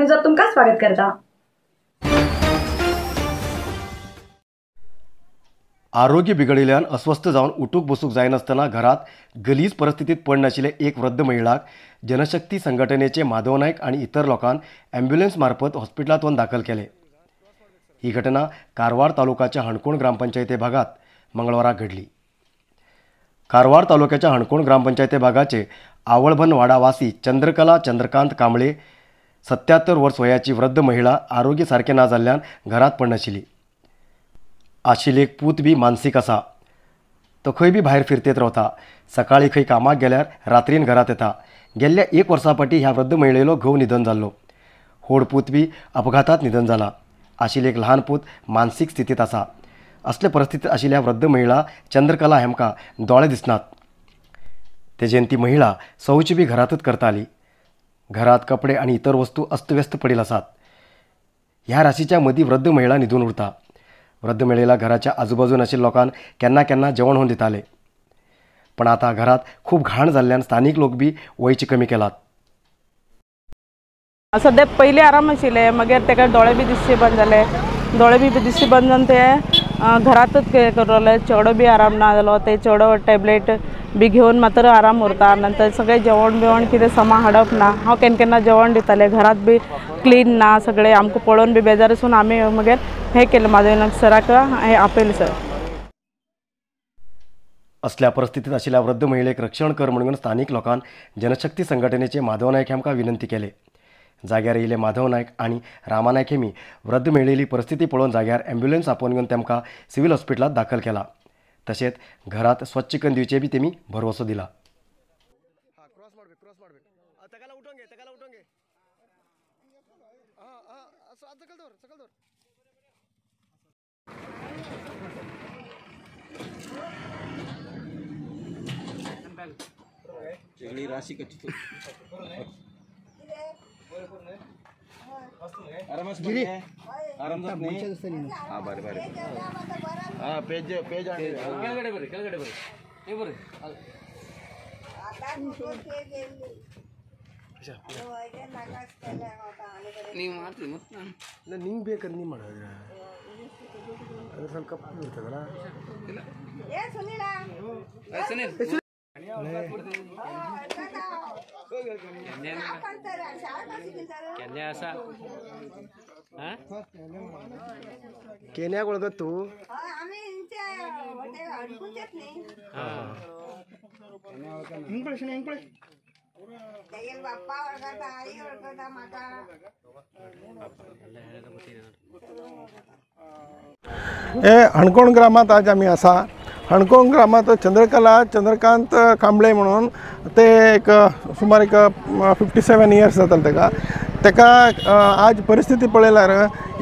न्यूजात तुमकां स्वागत करता। आरोग्य बिगडिल्ल्यान अस्वस्थ जावन उठूक बसूंक जायनासतना घरात गलीज परिस्थितीत पडनाशिल्ले एक वृद्ध महिलाक जनशक्ती संघटनेचे माधव नायक आनी इतर लोकांन ॲम्ब्युलन्स मार्फत हॉस्पिटलांत वचून दाखल केले। ही घटना कारवार तालुक्याच्या हणकोण ग्रामपंचायती भागात मंगळवारा घडली। कारवार तालुक्याच्या हणकोण ग्रामपंचायती भागाचे आवळबनवाडावासी चंद्रकला चंद्रकांत कांबळे 77 वर्स वयाची वृद्ध महिला आरोग्य सारखे ना जाल्ल्यान घरात पडनाशिल्ली। आशिल्ले एक पूत बी मानसीक आसा, तो खंय बी भायर फिरतेत रावता, सकाळी खंय कामाक गेल्यार रात्रीन घरात येता। गेल्ल्या एक वर्सा फाटीं ह्या वृद्ध महिलेलो घोव निधन जाल्लो। होड पूत बी अपघातात निधन जाला। आशिल्ले एक ल्हान पूत मानसीक स्थितीत आसा। असले परिस्थितीत आशिल्ल्या वृद्ध महिला चंद्रकला हेमकां दोळे दिसनात। तेजेन ती महिला शौच बी घरातच करताली। घरात कपडे आनी इतर वस्तू अस्तव्यस्त पडिल आसात। ह्या राशीच्या मदीं वृद्ध महिला न्हिदून उरता। वृद्ध महिलेला घराच्या आजूबाजून आशिल्ल्या लोकांक केन्ना केन्ना जेवण होवन दिताले, पण आतां घरात खूब घाण जाल्ल्यान स्थानीक लोक बी वयचे कमी केलात। सद्या पयलीं आराम आशिल्ले, मागीर ताका दोळे बी दिसचे बंद जाले। दोळे बी दिसचे बंद जावन ते घरातच करूं लागले। चेडो बी आराम ना जालो, ते चेडो टॅबलेट बी घेवन मात्र आराम उरता। नंतर सगळें जेवण बिवण कितें समा हाडप ना। हांव केन्ना केन्ना जेवण दितालें, घरात बी क्लीन ना, सगळें आमकां पळोवन बी बेजार आसून आमी मागीर हें केलें। माधव सराक हें आपयलें सर। असल्या परिस्थितीत आशिल्ल्या वृद्ध महिलेक रक्षण कर म्हणून स्थानीक लोकांन जनशक्ती संघटनेचे माधव नायक हांकां विनंती केले। जाग्यार येयले माधव नायक आनी रामा नायक हेमी वृद्ध महिलेली परिस्थिती पळोवन जाग्यार ॲम्ब्युलन्स आपोवन घेवन तेमकां सिव्हिल हॉस्पिटलांत दाखल केला। तशेंच घरात स्वच्छ करून दिवचे बी तेमी भरवसो दिला। ನಿಂಗೆ ಬೇಕಂತ ನೀ ಮಾಡಿದ್ರೆ ಅದ್ರ ಸ್ವಲ್ಪ ಕಪ್ಪು ಇರ್ತದಲ್ಲ। केन्याक वळखत तूं? हे हणकोण ग्रामात आज आमी आसा। हणकोण ग्रामात चंद्रकला चंद्रकांत कांबळे म्हणून ते एक सुमार एक 57 इयर्स जाताले ताका। ताका आज परिस्थिती पळयल्यार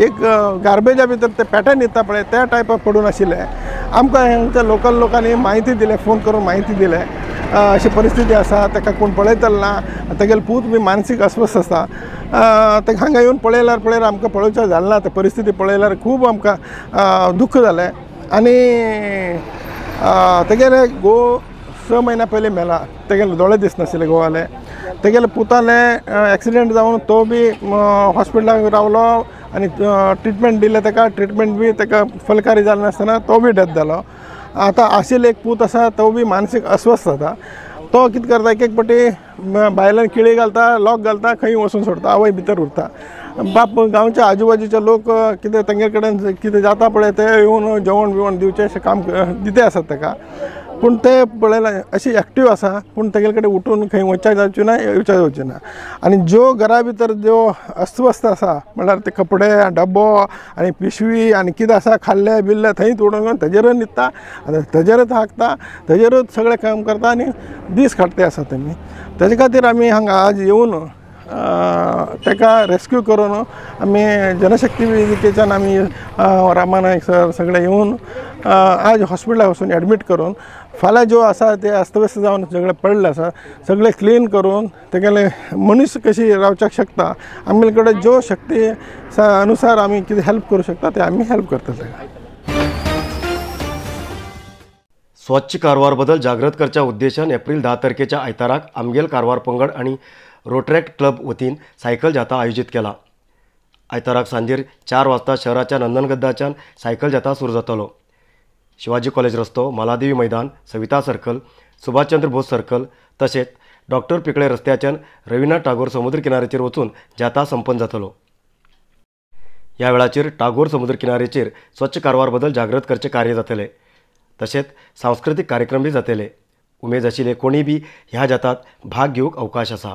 एक गार्बेजा भितर ते पॅटर्न न्हिदता पळय त्या टायपाक पडून आशिल्ले। आमकां हांगच्या लोकल लोकांनी म्हायती दिले, फोन करून म्हायती दिले अशी परिस्थिती आसा, ताका कोण पळयतलो ना, तागेलो पूत बी मानसीक अस्वस्थ आसा। ताका हांगा येवन पळयल्यार पळयल्यार आमकां पळोवचें जालें ना। ते परिस्थिती पळयल्यार खूब आमकां दुख्ख जालें। आनी तेगेले घोव 6 म्हयन्या पयलीं मेला, तेगेले दोळे दिसनाशिल्ले घोवाले। तेगेले पुताले एक्सिडेंट जावन तो बी हॉस्पिटलाक रावलो आनी ट्रिटमेंट दिलें ताका, ट्रिटमेंट बी ताका फलकारी जालें नासतना तो बी डेथ जालो। आतां आशिल्लो एक पूत आसा तो बी मानसीक अस्वस्थ जाता। तो कितें करता, एक एक फावटी बायलान किळी घालता, लॉक घालता, खंय वचून सोडता, आवय भितर उरता। बाप गांवच्या आजूबाजूचे लोक कितें तेंगे कडेन कितें जाता पळय ते येवन जेवण बिवण दिवचें अशें काम दिते आसात ताका। पूण ते पळयलां अशी एक्टीव आसा, पूण तेगेले कडेन उठून खंय वचपाक जावचें ना, येवच्याक जावचें ना। आनी ज्यो घरा भितर ज्यो अस्वस्थ आसा म्हणल्यार ते कपडे डब्बो आनी पिशवी आनी कितें आसा खाल्लें बिल्लें थंयच उडोवन तेजेरच न्हिदता आनी तेजेरच हागता, तेजेरूच सगळें काम करता आनी दीस काडटे आसा तेमी। तेजे खातीर आमी हांगा आज येवन ताका रेस्क्यू करून आमी जनशक्ती वेदिकेच्यान आमी रामा नायक सर सगळे येवन आज हॉस्पिटलाक वचून एडमीट करून फाल्यां ज्यो आसा ते अस्तव्यस्त जावन सगळे पडले आसा सगळे क्लीन करून तेगेले मनीस कशी रावच्याक शकता आमगे कडेन ज्यो शक्ती अनुसार आमी कितें हेल्प करूं शकता ते आमी हेल्प करता ताका। स्वच्छ कारवार बदल जागृत करच्या उद्देशान एप्रिल 10 तारखेच्या आयताराक आमगेल कारवार पंगड आणि रोटरॅक्ट क्लब वतीन सायकल जाता आयोजित केला। आयताराक सांजेर 4 वाजता शहराच्या नंदनगद्दाच्यान सायकल जाता सुरू जातलो. शिवाजी कॉलेज रस्तो, मालादेवी मैदान, सविता सर्कल, सुभाषचंद्र बोस सर्कल तशेंच डॉक्टर पिकळे रस्त्याच्यान रवीन्द्रनाथ टागोर समुद्र किनाऱ्याचेर वचून जाता संपन्न जातलो. ह्या वेळाचेर टागोर समुद्र किनाऱ्याचेर स्वच्छ कारवार बदल जागृत करचे कार्य जातले. तशेंच सांस्कृतीक कार्यक्रम बी जातले. उमेद आशिल्ले कोणी बी ह्या जातात भाग घेवंक अवकाश आसा.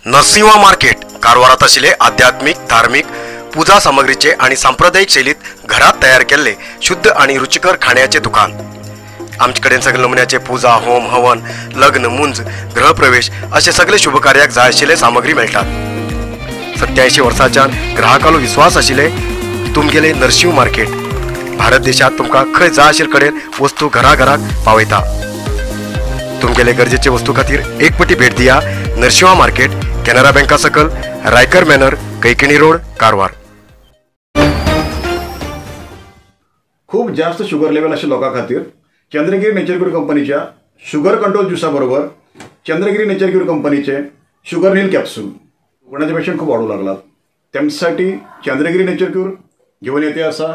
नरसिंहा मार्केट कारवारात आशिल्ले आध्यात्मिक, धार्मिक पूजा सामग्रीचे आणि सांप्रदायिक शैलीत घरात तयार केल्ले शुद्ध आणि रुचिकर खाण्याचे दुकान. आमचे कडेन सगळे नमुन्याचे पूजा, होम, हवन, लग्न, मुंज, गृहप्रवेश असे सगळे शुभकार्याक जाय आशिल्ले सामग्री मेळटात. 87 वर्सांच्यान ग्राहकालो विश्वास आशिल्ले तुमगेले नरसिंह मार्केट भारत देशात तुमकां खंय जाय आशिल्ले कडेन वस्तू घराघराक पावयता. तुमगेले गरजेचे वस्तू खातीर एक पटी भेट दिया नरसिंहा मार्केट, केनरा बँका सकल, रायकर मॅनर, कैकिणी रोड, कारवार. खूप जास्त शुगर लेवल आशिल्ल्या लोकां खातीर चंद्रगिरी नेचर क्यूर कंपनीच्या शुगर कंट्रोल ज्युसा बरोबर चंद्रगिरी नेचर क्यूर कंपनीचे शुगर नील कॅप्सूल कोणाचे पेशंट खूप वाढू लागलात त्यांच्यासाठी चंद्रगिरी नेचर क्यूर घेऊन येते असा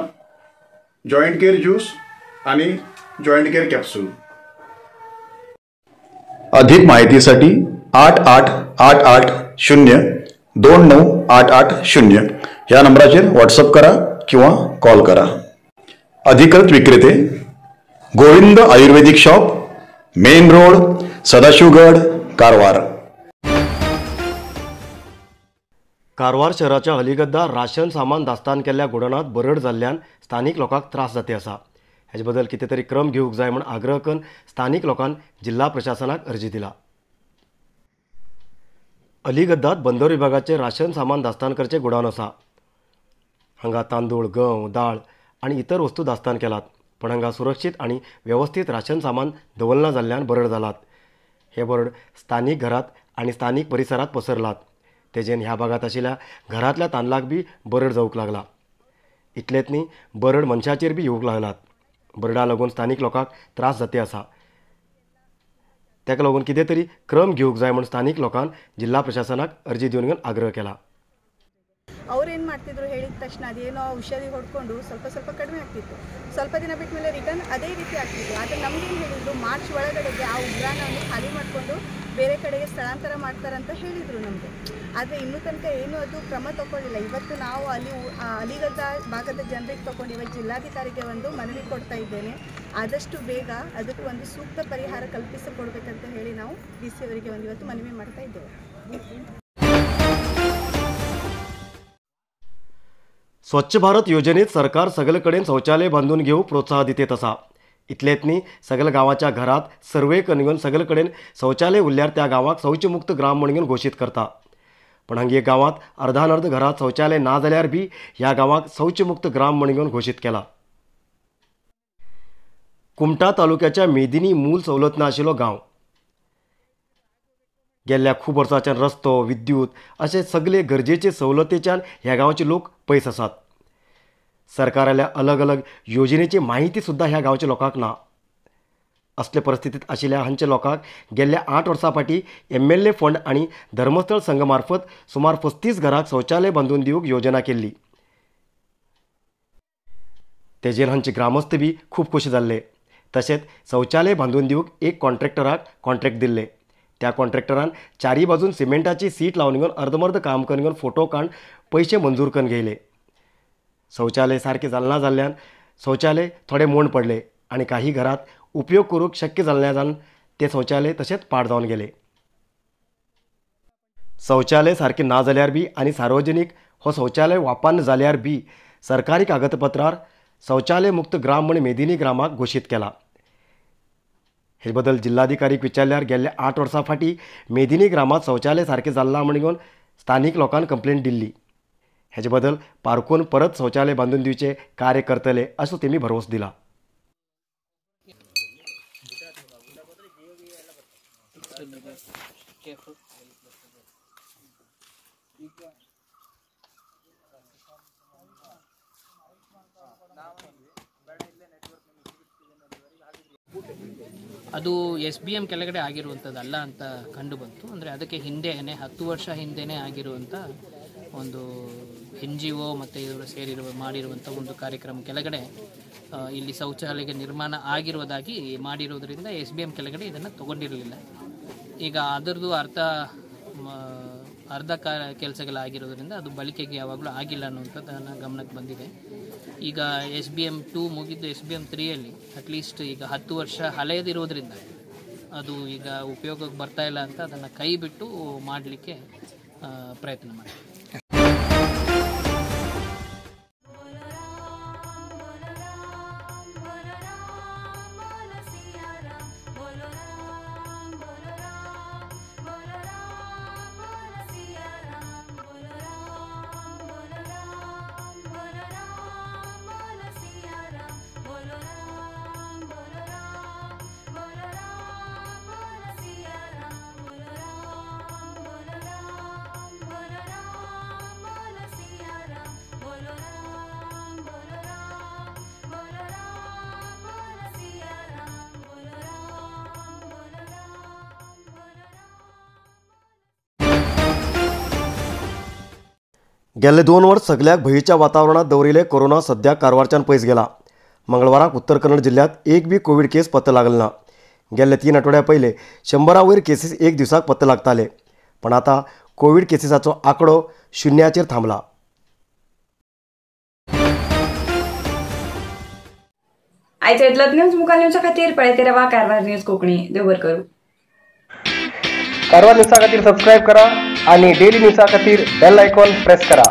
जॉईंट केअर ज्यूस आणि जॉईंट केअर कॅप्सूल. अधिक माहितीसाठी 8 8 8 8 0 2 9 8 8 0 या नंबराचेर व्हॉट्सअप करा किंवा कॉल करा. अधिकृत विक्रेते Govind Ayurvedic shop, main road, Sadashivgad, Karwar. Karwar शहराच्या अलिगद्दा राशन सामान दास्तान केल्ल्या गोडावणांत बरड जाल्ल्यान स्थानिक लोकांक त्रास जाते आसा. हेजे बदल कितें तरी क्रम घेवंक जाय म्हूण आग्रह करून स्थानिक लोकांन जिल्हा प्रशासनाक अर्जी दिला. अलिगद्दात बंदर विभागाचे राशन सामान दास्तान करचे गोडावन आसा. हांगा तांदूळ, गंव, दाळ आनी इतर वस्तू दास्तान केलात, पण हांगा सुरक्षीत आनी वेवस्थीत राशन सामान दवरना जाल्ल्यान बरड जालात. हे बरड स्थानिक घरात आनी स्थानिक परिसरात पसरलात. तेजेन ह्या भागात आशिल्ल्या घरांतल्या तांदळाक बी बरड जावंक लागला. इतलेंच न्ही, बरड मनशाचेर बी येवंक लागलात. बरडा लागून स्थानिक लोकांक त्रास जाते आसा. ताका लागून कितें तरी क्रम घेवंक जाय म्हूण स्थानिक लोकांन जिल्हा प्रशासनाक अर्जी दिवन घेवन आग्रह केला. ಅವ್ರೇನು ಮಾಡ್ತಿದ್ರು ಹೇಳಿದ ತಕ್ಷಣ ಅದೇನೋ ಔಷಧಿ ಹೊಡ್ಕೊಂಡು ಸ್ವಲ್ಪ ಸ್ವಲ್ಪ ಕಡಿಮೆ ಆಗ್ತಿತ್ತು. ಸ್ವಲ್ಪ ದಿನ ಬಿಟ್ಟ ಮೇಲೆ ರಿಟರ್ನ್ ಅದೇ ರೀತಿ ಆಗ್ತಿತ್ತು. ಆದರೆ ನಮಗೇನು ಹೇಳಿದರು, ಮಾರ್ಚ್ ಒಳಗಡೆಗೆ ಆ ಉಗ್ರಾಣವನ್ನು ಖಾಲಿ ಮಾಡಿಕೊಂಡು ಬೇರೆ ಕಡೆಗೆ ಸ್ಥಳಾಂತರ ಮಾಡ್ತಾರಂತ ಹೇಳಿದರು ನಮಗೆ. ಆದರೆ ಇನ್ನೂ ತನಕ ಏನೂ ಅದು ಕ್ರಮ ತಗೊಳ್ಳಿಲ್ಲ. ಇವತ್ತು ನಾವು ಅಲ್ಲಿ ಅಲಿಗದ್ದ ಭಾಗದ ಜನರಿಗೆ ತೊಗೊಂಡು ಇವತ್ತು ಜಿಲ್ಲಾಧಿಕಾರಿಗೆ ಒಂದು ಮನವಿ ಕೊಡ್ತಾ ಇದ್ದೇನೆ. ಆದಷ್ಟು ಬೇಗ ಅದಕ್ಕೆ ಒಂದು ಸೂಕ್ತ ಪರಿಹಾರ ಕಲ್ಪಿಸಿಕೊಡ್ಬೇಕಂತ ಹೇಳಿ ನಾವು ಡಿ ಸಿ ಅವರಿಗೆ ಒಂದು ಇವತ್ತು ಮನವಿ ಮಾಡ್ತಾ ಇದ್ದೇವೆ. स्वच्छ भारत योजनेत सरकार सगळे कडेन शौचालय बांदून घेवंक प्रोत्साह दितेत आसा. इतलेंच न्ही, सगल्या गांवाच्या घरात सर्वे करून घेवन सगळे कडेन शौचालय उरल्यार त्या गांवाक शौचमुक्त ग्राम म्हणून घोशीत करता. पण हांगे गांवांत अर्धान अर्ध घरात शौचालय ना जाल्यार बी ह्या गांवाक शौचमुक्त ग्राम म्हणून घोशीत केला. कुमटा तालुक्याच्या मेदिनी मूल सवलत ना आशिल्लो गांव. गेल्ल्या खूब वर्सांच्यान रस्तो, विद्युत अशे सगळे गरजेचे सवलतीच्यान ह्या गांवचे लोक पयस आसात. सरकाराल्या अलग अलग योजनेची माहिती सुद्दां ह्या गांवच्या लोकांक ना. असले परिस्थितीत आशिल्ल्या हांच्या लोकांक गेल्ल्या 8 वर्सां फाटीं MLA fund आनी धर्मस्थळ संघ मार्फत सुमार 35 घरांक शौचालय बांदून दिवंक योजना केल्ली. तेजेर हांचे ग्रामस्थ बी खूब खोशी जाल्ले. तशेंच शौचालय बांदून दिवंक एक कॉन्ट्रॅक्टराक कॉन्ट्रॅक्ट दिल्ले. त्या कॉन्ट्रॅक्टरान चारी बाजून सिमेंटाची सीट लावन घेवन अर्दमर्द काम करून घेवन फोटो काडून पयशे मंजूर करून घेयले. शौचालय सारकें जालना जाल्ल्यान शौचालय थोडे मोड पडले आनी काही घरात उपयोग करूंक शक्य जाल्ल्या जावन ते शौचालय तशेंच पाड जावन गेले. शौचालय सारकें ना जाल्यार बी आनी सार्वजनीक हो शौचालय वापरना जाल्यार बी सरकारी कागदपत्रार शौचालय मुक्त ग्राम म्हूण मेदिनी ग्रामाक घोशीत केला. हे बदल जिल्हाधिकारीक विचारल्यार गेल्ल्या 8 वर्सां फाटीं मेदिनी ग्रामांत शौचालय सारकें जाल्लां म्हूण घेवन स्थानीक लोकांन कंप्लेन दिल्ली. हेजे बदल पारखून परत शौचालय बांदून दिवचें कार्य करतले असो तेमी भरवंस दिला. ಅದು ಎಸ್ ಬಿ ಎಂ ಕೆಳಗಡೆ ಆಗಿರುವಂಥದ್ದಲ್ಲ ಅಂತ ಕಂಡು ಬಂತು. ಅಂದರೆ ಅದಕ್ಕೆ ಹಿಂದೆಯೇ 10 ವರ್ಷ ಹಿಂದೆಯೇ ಆಗಿರುವಂಥ ಒಂದು ಎನ್ ಜಿ ಒ ಮತ್ತು ಇವರು ಸೇರಿರುವ ಮಾಡಿರುವಂಥ ಒಂದು ಕಾರ್ಯಕ್ರಮ ಕೆಳಗಡೆ ಇಲ್ಲಿ ಶೌಚಾಲಯ ನಿರ್ಮಾಣ ಆಗಿರುವುದಾಗಿ ಮಾಡಿರೋದ್ರಿಂದ ಎಸ್ ಬಿ ಎಂ ಕೆಳಗಡೆ ಇದನ್ನು ತೊಗೊಂಡಿರಲಿಲ್ಲ. ಈಗ ಅದರದ್ದು ಅರ್ಧ ಕೆಲಸಗಳಾಗಿರೋದ್ರಿಂದ ಅದು ಬಳಕೆಗೆ ಯಾವಾಗಲೂ ಆಗಿಲ್ಲ ಅನ್ನುವಂಥದ್ದು ನನ್ನ ಗಮನಕ್ಕೆ ಬಂದಿದೆ. ಈಗ ಎಸ್ ಬಿ ಎಂ 2 ಮುಗಿದ್ದು ಎಸ್ ಬಿ ಎಂ 3ಯಲ್ಲಿ ಅಟ್ಲೀಸ್ಟ್ ಈಗ 10 ವರ್ಷ ಹಳೆಯದಿರೋದ್ರಿಂದ ಅದು ಈಗ ಉಪಯೋಗಕ್ಕೆ ಬರ್ತಾ ಇಲ್ಲ ಅಂತ ಅದನ್ನು ಕೈ ಬಿಟ್ಟು ಮಾಡಲಿಕ್ಕೆ ಪ್ರಯತ್ನ ಮಾಡಿ. गेल्ले 2 वर्स सगल्याक भंयेच्या वातावरणात दवरिल्ले कोरोना सध्या कारवारच्यान पयस गेला. मंगळवाराक उत्तर कन्नड जिल्ह्यात एक बी कोवीड केस पत्तो लागल ना. गेल्ले 3 आठवड्या पयले 100 वयर केसीस एक दिवसाक पत्तो लागताले, पण आतां कोवीड केसीसाचो आंकडो 0 थांबला. आयचे इतलोच न्यूज मुखार न्यूजा खातीर पळयत रावा कारवार न्यूज कोंकणी. देव बरें करूं. कारवार न्यूजा खातीर सबस्क्रायब करा आणि डेली न्यूजा खातीर बेल आयकॉन प्रेस करा.